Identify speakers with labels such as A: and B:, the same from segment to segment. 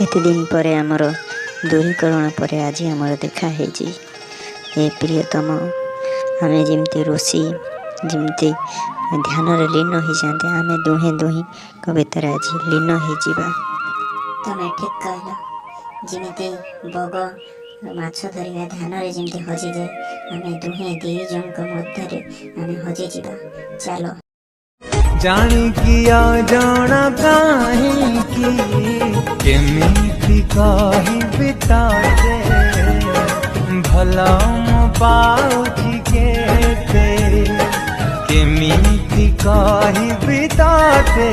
A: ଏତେ ଦିନ ପରେ ଆମର ଦୂରୀକରଣ ପରେ ଆଜି ଆମର ଦେଖା ହେଇଛି। ଏ ପ୍ରିୟତମ, ଆମେ ଯେମିତି ଋଷି ଯେମିତି ଧ୍ୟାନରେ ଲୀନ ହେଇଯାଆନ୍ତି, ଆମେ ଦୁହେଁ ଦୁହିଁଙ୍କ ଭିତରେ ଆଜି ଲୀନ ହେଇଯିବା। ତମେ ଠିକ୍ କହିଲ। ଯେମିତି ବଗ ମାଛ ଧରିବା ଧ୍ୟାନରେ ଯେମିତି ହଜିଯାଏ, ଆମେ ଦୁହେଁ ଦୁଇ ଜଣଙ୍କ ମଧ୍ୟରେ ଆମେ ହଜିଯିବା। ଚାଲ।
B: ଜାଣିକି ଅଜଣା କାହିଁକି, କେମିତି କହିବି ତତେ, ଭଲ ମୁଁ ପାଉଛି କେତେ। କେମିତି କହିବି ତତେ,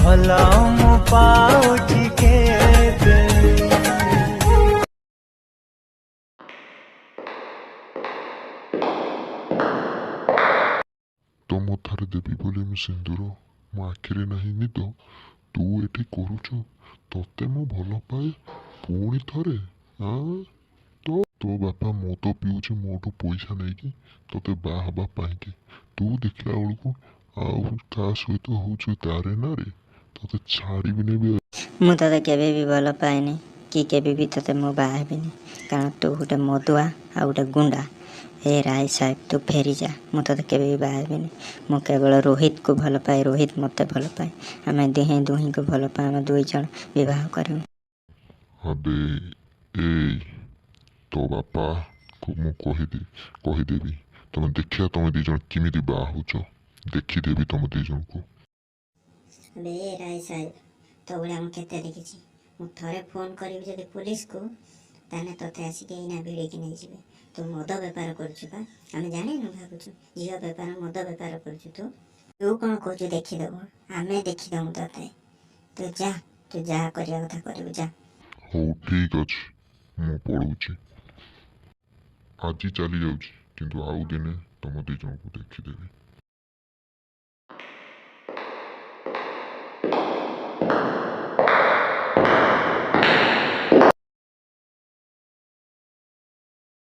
B: ଭଲ ମୁଁ ପାଉଛି କେତେ।
C: ତୋ ମଥାରେ ଦେବି ବୋଲି ମୁଁ ସିନ୍ଦୁର, ମୋ ଆଖିରେ ନାହିଁ ନିଦ, ତୁ ଏଠି କରୁଛୁ ତତେ ମୁଁ ଭଲ ପାଏ ପୁଣି ଥରେ। ଆଁ ତୋ ବାପା ମଦ ପିଉଛି ମୋଠୁ ପଇସା ନେଇକି ତୋତେ ବାହା ହେବା ପାଇଁକି, ତୁ ଦେଖିଲା ବେଳକୁ ଆଉ କାହା ସହିତ ହଉଛୁ ତାରେ ନାରେ। ତୋତେ ଛାଡ଼ିବିନି ବି।
A: ମୁଁ ତୋତେ କେବେ ବି ଭଲ ପାଏନି କି କେବେ ବି ତୋତେ ମୁଁ ବାହା ହେବିନି, କାରଣ ତୁ ଗୋଟେ ମଦୁଆ ଆଉ ଗୋଟେ ଗୁଣ୍ଡା। ଏ ରାୟ ସାହେବ, ତୁ ଫେରିଯା। ମୁଁ ତୋତେ କେବେ ବି ବାହା ହେବିନି। ମୁଁ କେବଳ ରୋହିତକୁ ଭଲ ପାଏ, ରୋହିତ ମୋତେ ଭଲ ପାଏ। ଆମେ ଦୁହେଁ ଦୁହିଁଙ୍କୁ ଭଲ ପାଏ, ଆମେ ଦୁଇ ଜଣ ବିବାହ କରିବୁ।
C: ଆବେ ଏଇ, ତୋ ବାପାକୁ ମୁଁ କହିଦେବି। ତମେ ଦେଖିବା ତମେ ଦୁଇ ଜଣ କେମିତି ବାହା ହଉଛ, ଦେଖିଦେବି ତମ ଦୁଇ ଜଣଙ୍କୁ।
A: ଆବେ ଏ ରାୟ ସାହେବ, ତୋ ଭଳିଆ ମୁଁ କେତେ ଦେଖିଛି। ମୁଁ ଥରେ ଫୋନ୍ କରିବି ଯଦି ପୋଲିସକୁ, ତାହେଲେ ତୋତେ ଆସିକି ଏଇନା ଭିଡ଼ିକି ନେଇଯିବେ। ତୁ ମଦ ବେପାର କରୁଛୁ ବା? ଆମେ ଜାଣିନୁ ଭାବୁଛୁ? ଝିଅ ବେପାର, ମଦ ବେପାର କରୁଛୁ ତୁ। ତୁ କ'ଣ କହୁଛୁ ଦେଖିଦେବୁ? ଆମେ ଦେଖିଦେବୁ ତୋତେ। ତୁ ଯା, ତୁ ଯାହା କରିବା କଥା କରିବୁ, ଯା।
C: ହଉ ଠିକ୍ ଅଛି, ମୁଁ ପଳଉଛି। ଆଜି ଚାଲି ଯାଉଛି, କିନ୍ତୁ ଆଉ ଦିନେ ତମ ଦୁଇ ଜଣଙ୍କୁ ଦେଖିଦେବି।